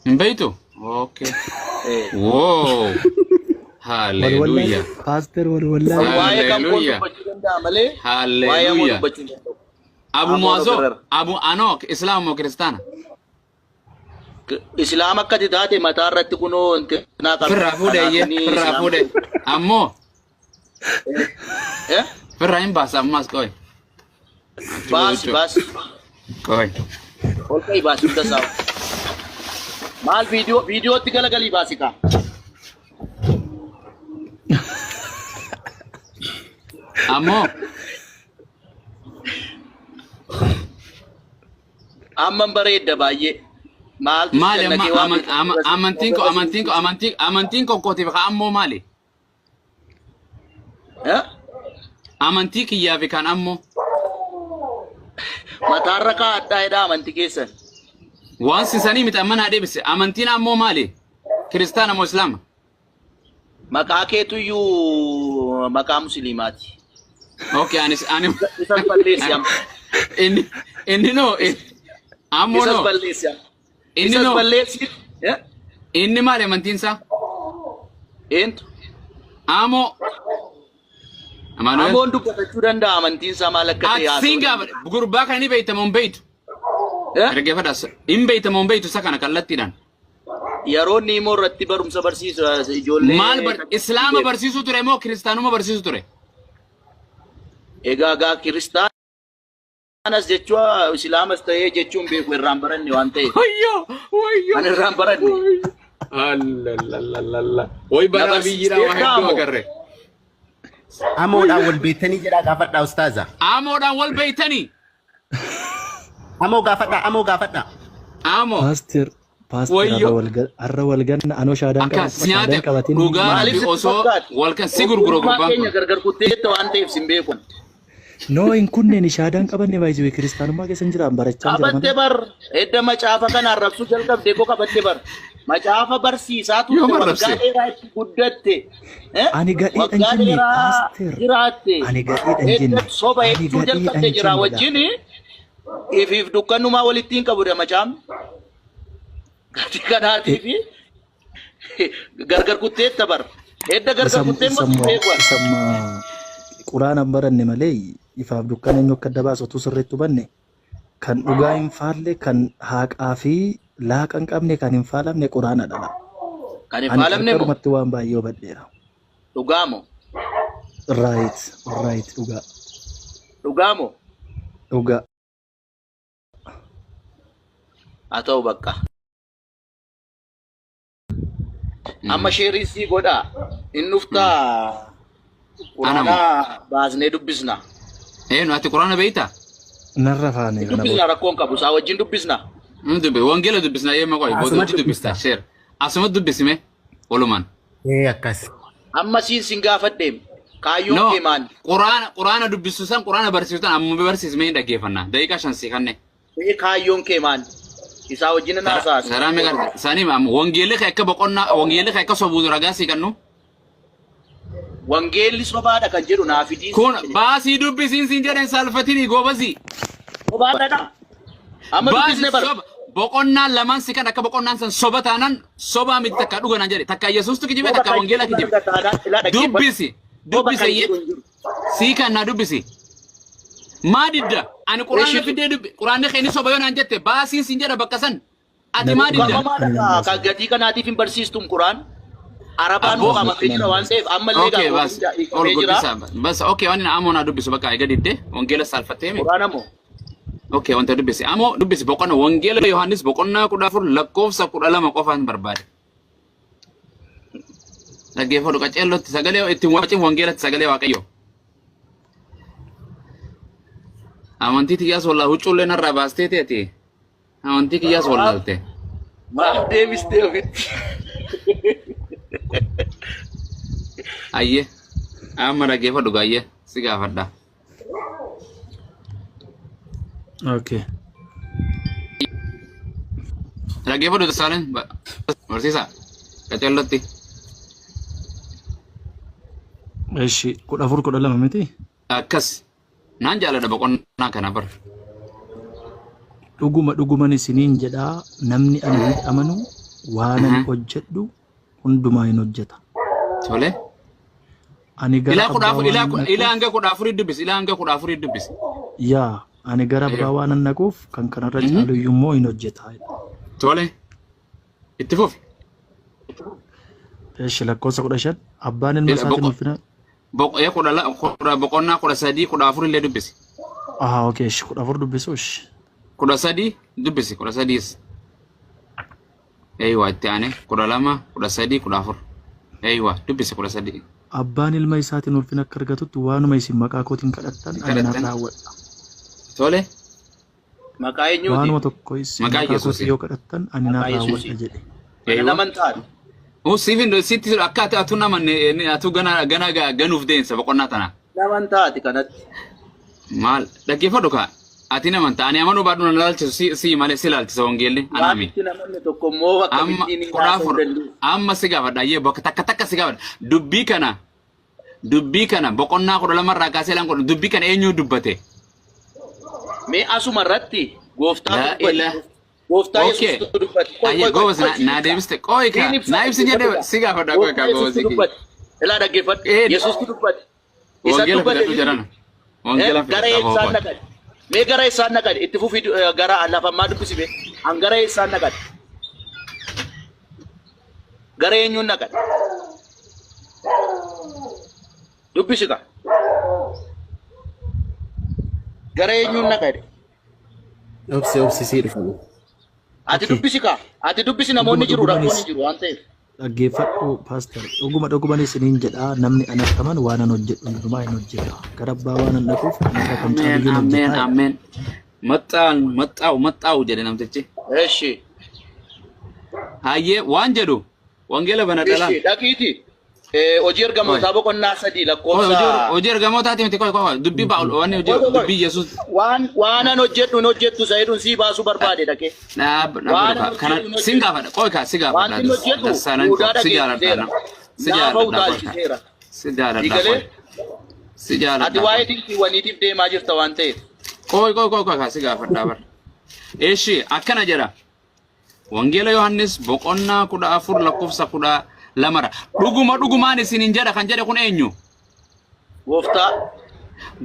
Hin beektu? Okay. Eh. Wow. Wal wallaale Hallelujah. paaster wal wallaale. Waa'ee kan koo Hallelujah. dubbachuu danda'a malee waa'ee amoo Hallelujah. dubbachuu hin danda'u. Abu Amoon Muazoo, ofirra. Abu Anok, Islaam moo Kiristaana? Islaama akka ati taate mataa irratti kunoo intinaa qabda. Firraa fuudhe Kanaaf iyyee, inni firraa islaama. fuudhe. Ammoo Eh? firraa hin baasa ammaas qoy. Baasi baasi. Qoy. Ol ka'i baasi hunda isaa. Maal viidiyoo viidiyootti galagalii baasi kaa. Ammoo Amman bareedda baay'ee. Maaltu si maali amma jannatee waa ama- ama- amantiin koo amantiin koo amantii amantiin koo kootiif haa ammoo maali? Eh? Amantii kiyyaa fi kan ammoo Mataarra kaa'adhaa jedhaa amantii keessan. waan sisanii miti amma naa deebise amantiin ammoo maali? Kiristaana moo Islaama? Maqaa keetuyyuu maqaa musliimaati. Okay, anis ani Isas balleessi amma. inni inni no ammoo Isas no balleessi amma. inni Isas no balleessi. Eh? inni maali amantiin isaa? Eentu? Amoo Amaanu'el. Amoon dubbatachuu danda'a amantiin isaa maal akka ta'e Ati haasa'uu siin gaafa gurbaa kana ni beekta moo hin beektu? danda'a. Eh? Dhaggeeffadhaa. Hin beekta moo hin beektu isa kana kallattiidhaan. Yeroo inni immoo irratti barumsa barsiisu ijoollee Maal bar Islaama barsiisuu ture moo kiristaanuma barsiisuu ture? Egaa gaa kiristaanas jechuun islaamas ta'ee jechuun beeku irraan baranne waan ta'eef. Wayyoo! Wayyoo! Kan irraan baranne. Allallalala. Way Na baraa biyyiidhaa waa barsiisteettaa hedduu moo? agarre. Amoodhaan wal beektanii jedhaa gaafadhaa ustaaza. Amoodhaan wal beeytanii. Amoo gaafadhaa amoo gaafadhaa. Amoo. Paaster paaster har'a Wayyoo. wal ga- har'a wal ganna anoo shaadaan Akka qaba si nyaate shaadaan qabatin dhugaa Maaliif rabbi sitti osoo fakkaate? wal kan si gurgura Ogummaa gurbaan keenya kun. gargar kutteetta waan ta'eef sin beeku. No hin kunneen shaadaan qabanne baay'ee kiristaanummaa keessa hin jiraan barachaa jira Qabatte malee. bar edda macaafa kana arrabsuu jalqabde koo qabatte bar macaafa barsiisaa Yoom turte waggaa arrabse? dheeraa itti guddatte eh? Ani gadheedha hin waggaa jenne dheeraa paaster. jiraatte Ani gadheedha hin edda jenne. soba Ani jechuu gadheedha jalqabde hin jira jenne. wajjin ifiif dukkanumaa walitti hin qabudha macaafni gati kanaatii fi gargar kutteetta bar edda gargar kuttee immoo Isamma beeku isamma quraana hin baranne malee ifaaf dukkana eenyu akka adda baasu utuu sirriitti hubanne kan dhugaa hin faalle kan haaqaa fi laaqa hin qabne kan hin faalamne quraana dhala. Kan hin Ani faalamne moo qarqarumatti waan baay'ee hubadheera. dhugaa moo Right, right, dhugaa, dhugaa moo dhugaa. haa ta'u bakka. Amma sheerii sii godhaa. Hin dhuftaa Anamo. quraanaa baasnee dubbisna. Eenyu ati quraana beektaa? Narra faane Hin kana dubbisna booda. rakkoon qabu. Isaa wajjin dubbisna. Hin dubbi wangeela dubbisna yeema qoy booda Asuma hojii dubbista dubbista. sheer. Asuma dubbisime walumaan. Ee akkas. Amma siin sin gaafadheem. Kaayyoon No kee maali? quraana quraana dubbisu san quraana barsiisu san amma barsiisme hin dhaggeeffanna. Daqiiqaa 5 sii kanne. Mee kaayyoon kee maali? Isaa wajjin nan haasa'a. Karaa meeqa sanii amma wangeelli kee akka boqonnaa wangeelli kee akka sobuu ragaa sii kannu. Wangeelli sobaadha kan jedhu naa fidiin Kun siin jedhe. baasii dubbisiin siin jedhen saalfatinii goobasii. Sobaadha. Amma Baasii dubbisne bara. soba boqonnaan lamaan si kan akka boqonnaan san soba taanan sobaa miti takka dhuga naan jedhe takka Yesuustu kijibe Soba takka kan wangeela jedhu kijibe. arga taanaan ilaa dhaggeeffadhu. Dubbisi Soba dubbisi kan eeyyee. jedhu hin jiru. Sii kan naa dubbisi. Maa didda ani quraana Eeshitu. fidee dubbi quraanni kee ni soba yoo naan jette baasiin siin jedha bakka san ati maa didda. Ukkaamamaadha kaa kan gatii kanaatiif hin barsiistum Quraan. Arabaan Abboo. ukkaamamee jira waan ta'eef ammallee Okay gaa bas hunda ol hiikamee jira. guddisa bas okay waan amoo naa dubbisu bakka eega didde wangeela saalfattee mi. Quraan ammoo Okay wanta dubbisi amoo dubbisi boqonnaa wangeela Yohaannis boqonnaa 14 lakkoofsa 12 qofaan barbaade. Dhaggeeffadhu qaceellotti sagalee ittiin wacin wangeelatti sagalee Waaqayyoo. Amantii tiyyaas wallaa huccuullee narraa baastee teeti. Amantii kiyyaas wallaalte. maaf deebistee ofitti. Ayyee. Amma dhaggeeffadhu gaayyee si gaafadha. Okay. Dhaggeeffadhu Tasaaleen barsiisaa qaceellotti. Eshi 14 12 miti? Akkas naan jaaladha boqonnaa kana bara. Dhuguma dhuguman isiniin jedhaa namni ana hin amanu Waan ani hojjedhu hundumaa hin hojjeta. Tole. Ani gara Ilaa kudha abbaa afur ilaa waanan ilaa dhaquuf hanga 14 dubbisi. Ilaa hanga 14 dubbisi. Yaa, ani gara abbaa waanan dhaquuf kan kanarra caalu iyyuu immoo hin hojjeta. Tole. Itti fufi. Eshi, lakkoofsa 15, abbaan ilma Ila isaatiin boqo ulfina. boqo ee kudha la- kudha boqonnaa 13 14 illee dubbisi. Ah, okay, eshi, 14 dubbisu eshi. 13 dubbisi, 13s. Eeywa, itti aanee 12, 13, 14. Eeywa, dubbisi 13. Abbaan ilma isaatiin ulfina akka argatutti waanuma isin maqaa kootiin kadhattan ani nan Kadhattan. raawwadha. Tole. Maqaa eenyuutiin? Waanuma tokko isin Maqaa maqaa kootiin Yesuusiin. yoo kadhattan ani nan Maqaa raawwadha Yesuusiin. jedhe. Kana Eeywa. naman taate. Uu siif hin sitti akka ati atuu namanne atuu gana gana ganuuf deemsa boqonnaa tana. Naman taate kanatti. Maal dhaggeeffadhu kaa, ati naman ta'a, ani amanuu baadhu na laalchisu, si malee si laalchisa wangeelli Waan anaami. itti namanne tokko immoo Amma akkamittiin kudha haasa'uu afur dandeenya? Amma si gaafadha, ayyee, bakka takka takka si gaafadha. Dubbii kana boqonnaa 12 irraa kaasee ilaan kudha dubbii kana eenyu dubbate? Mee asuma irratti gooftaa Laa dubbate. ilaa. Gooftaa Okay. Yesuustu dubbate. Qoy, Ayyee qoy, qoy, goobas qoy, na siin naa ibsa. deebiste qoy kaa Siin ibsa, naa ibsi jedhee dhaggeeffadhu. si gaafadha, qoy Gooftaa kaa Yesuustu goobasi kiyya. dubbate. Ilaa, dhaggeeffadhu. Ee Yesuustu dubbate. Isa wangeela dubbate fidadhu miti. jedhana. Wangeela Gara fidadha eessaan qoy. dhaqan? Mee gara eessaan dhaqan? Itti fufii gara lafammaa dubbisi mee. An gara eessaan dhaqan? Gara eenyuun dhaqan? Dubbisi ka. Gara eenyuun dhaqan? Obsi, obsi, sii dhufani. Ati Okay. dubbisi ka. Ati dubbisi, namoonni Dhuguma jiru, rakkoon dhugumanis hin jiru waan ta'eef. Dhaggeeffadhu, pastor, dhuguma dhuguman isiniin jedha, namni anatti amanu waan an hojjedhu hundumaa hin hojjeta. Gara abbaa waan an dhaquuf kanarra kan Ameen caalu hin ameen hojjeta jedha. Ameen. Maxxaan maxxaa'u maxxaa'u jedhe namtichi. Eshi. Hayyee, waan jedhu wangeela banadha laal. Eshi, dhaqiiti. Hojii Ergamootaa boqonnaa 3 Qoy lakkoofsa. Hojii ergamootaati miti, qoy qoy, dubbii Paawul wanni hojii Qoy, qoy, qoy. dubbii Yesuus. Waan an hojjedhu hin hojjettu isa jedhuun sii baasuu barbaade dhaqee. Dhaab Waan dhaab an kana hojjedhu hin sin hojjettu. gaafadha, qoy kaa, si gaafadha. Wanti hin hojjedhu Dassaalan Yihudaa si jaaladha, dhageessiseera. si Naafa jaaladha, qoy kaa, utaalchiseera. si jaaladha, Sii galee? qoy si Ati jaaladha, waa'ee qoy dinqiiwwaniitiif deemaa jirta waan ta'eef. qoy qoy qoy qoy kaa, si gaafadha bar. Eshi, akkana jedha. Wangeela Yohannis boqonnaa 14 lakkoofsa 12ra. Dhuguma dhugumaan isiniin jedha kan jedhe kun eenyu? Gooftaa.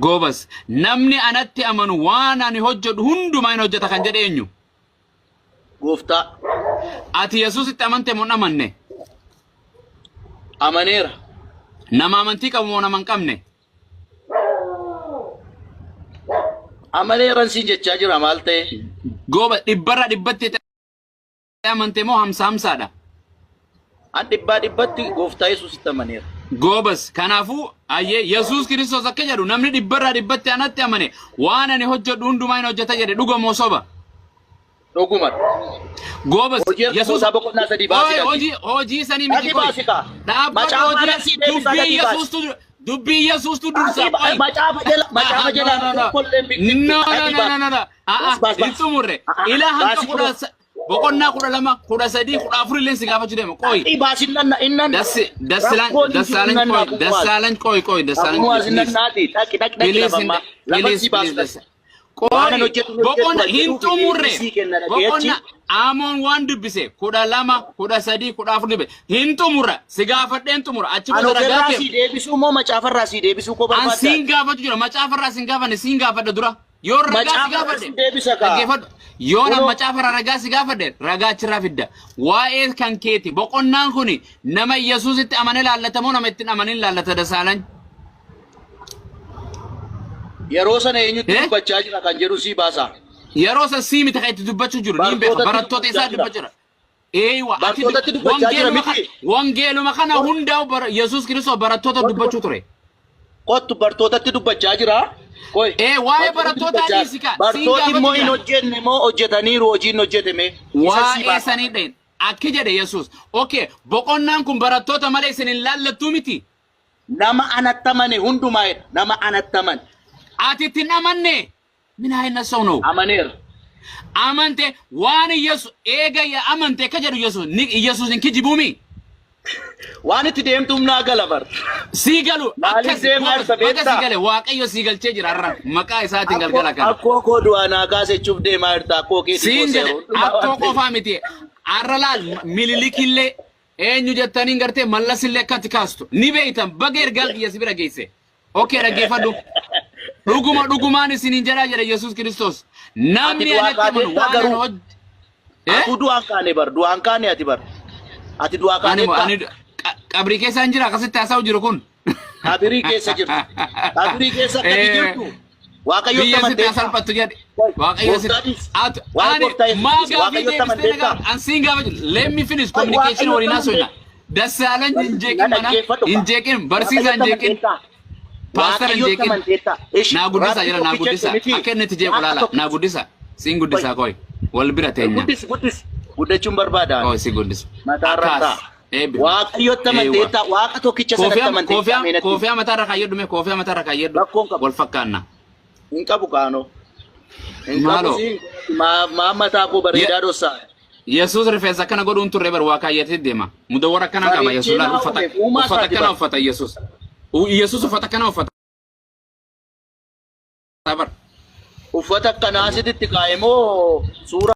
Goobas. Namni anatti amanu waan ani hojjedhu hundumaa hin hojjeta kan jedhe eenyu? Gooftaa. Ati Yesuusitti amante moo hin amanne? Amaneera. Nama amantii qabu moo nama hin qabne? Amaneeran siin jechaa jira, maal ta'e? Gooba, dhibbarraa dhibbatti amante moo hamsa hamsaadha? An dhibbaa dhibbatti gooftaa Yesuusitti amaneera. Goobas, kanaafuu ayyee, Yesuus Kiristoos akka jedhu, namni dhibbarraa dhibbatti anatti amane waan ani hojjedhu hundumaa hin hojjeta jedhe, dhuga moo soba? Dhuguma. Goobas. Hojii Yesuus Ergamootaa boqonnaa 3 baasii Oye, dhaqi. hojii sanii miti, Dhaqi qoy. baasi kaa. Dhaabbata Macaafa hojii anasii deebisaa, dubbii dhaqi baasi. Yesuustu, dubbii Yesuustu dursa. Dhaqi Qoy. macaafa jala No, no, no. tokkollee hin No, biqiltu. no, Dhaqi no, baasi. no, no, no. Ah, ah, Baas, baas, hin baas. xumurre. Ah, ah, Ilaa hanga baasi kudha kunoo. Boqonnaa 12, 13, 14 illee si gaafachuu deema. Qoy. Dhaqi baasi, nanna innan. Dassi dassilaan Rakkoon hin jiru, dassaalan nanna qoy abuwaas. dassaalan qoy qoy dassaalan Abuwaas please. nannaati. Dhaqi, dhaqi, dhaqi Please lafammaa. Lafa please sii baasu please dhaqi. Waan an Qoy hojjetu hin hojjettu boqonna kan hin jedhuuf xumurre. deebisii kenna dhaqee achi. Boqonna Amoon waan dubbise 12, 13, 14 dubbe hin xumurra, si gaafadheen xumura achi An booda ragaa ofirraa kee. sii deebisuu moo macaafarraa sii deebisuu koo An barbaaddaa? siin gaafachuu jira, macaafarraa siin gaafanne, siin gaafadha dura. Yoo ragaa si Macaafarraa gaafadhe sii deebisa kaa. dhaggeeffadhu. Yoo na Kunoo. macaafarraa ragaa si gaafadhe, ragaa achirraa fidda. Waa'ee kan keeti, boqonnaan kuni nama Yesuusitti amane laallata moo nama ittiin amanin laallata, Dasaalan? Yeroo sana eenyutti Eh? dubbachaa jira kan jedhu sii baasa. Yeroo san sii miti kan itti dubbachuu jiru, niin beeka, Bartootatti barattoota isaa dubbachaa dubbachuu jira. Eeywa, ati Bartootatti dubbachaa jira wangeeluma miti. Wangeeluma kana hundaa'u Yesuus Kiristoos barattoota dubbachuu ture. Kottu, bartootatti dubbachaa jira. Koi. Ee, waa'ee Bartootatti barattootaa dubbachaa- dhiisi kaa. Siin Bartooti immoo hin gaafatu jira. hojjenne moo hojjetaniiru, hojiin hojjetame? Isa sii Waa'ee baasa. sanii dhayin. Akki jedhe Yesuus. Okay, boqonnaan kun barattoota malee isin hin laallattuu miti. Nama anatti amane hundumaa jedha. Nama anatti amane. Ati itti hin amanne. Min haa hin ሰው ነው? Amaneera. Amante waan Yesuus eega ya amante akka jedhu Yesuus ni Yesuus hin kijibuumi. Waan itti deemtu humnaa gala bar. Sii galu Maaliif akkas deemaa jirta baga beektaa? sii gale, Waaqayyo sii galchee jira har'a maqaa isaatiin galgala kana. Akkoo koo du'aa naa kaasechuuf deemaa jirta, akkoo keetii Siin koo jedhe seeruu. Akkoo qofaa miti. Arra laal Mililikillee eenyu jettaniin gartee Mallasillee akkatti kaastu. Ni beeytan baga ergaan kiyya si bira geesse. Okay, dhaggeeffadhu. Dhuguma dhugumaan isiniin jedhaa jedha Yesuus Kiristoos. Ati Namni du'aa anatti amanu kaateettaa waan ani garuu. hoj... Eh? Atuu du'aan kaane bar. Du'aan kaane ati bar. Ati du'aa Ani kaateettaa. ani qabrii keessa hin jira akkasitti haasa'u jiru kun. Qabirii keessa jirtu. Qabirii keessa akkati jirtu. Waaqayyotti Biyya sitti amanteettaa. salphattu jedhe. Waaqayyo sitti. Gooftaanis. Atu Waa'ee ani gooftaa Yesuus maa gaafii Waaqayyotti deebistee na amanteettaa. gaafa. An siin gaafa jiru. Let me finish communication waliin haasofna. Dassaalan hin jeeqin Na mana dhaggeeffadhu. hin jeeqin barsiisaa hin Waaqayyotti jeeqin amanteettaa. paastara hin Waaqayyotti jeeqin. amanteettaa. Ishi Naa guddisaa Rabbi jira naa tokkicha guddisaa. miti. Akka inni itti jeequ Waaqa laala naa tokkicha. guddisa. Siin guddisaa koi. Wal bira teenya. Guddis guddis. Guddachuun barbaada. Koi si guddisa. Mataarra Akkaas. ta'a. Eebbifama. Waaqayyotti Eewwa. amanteettaa. Waaqa tokkicha sanatti Koofiyaa amanteettaa koofiyaa meenatti. koofiyaa mataarra kaayyadhu mee koofiyaa mataarra kaayyadhu. Rakkoon qabu. Wal fakkaanna. Hin qabu kaanoo. Hin qabu Maaloo. siin. Maa mataa koo bareedaa dhossaa. Yesuus rifeensa akkana godhuun turre bar waa kaayyatee deema. Mudawwara akkanaa qaba Yesuus Bareechee laal naa uffata uume uumaa uffata isaati akkana bar. uffata Yesuus. Yesuus uffata akkana uffata bar. Uffata akkanaa asitti kaa'e moo suura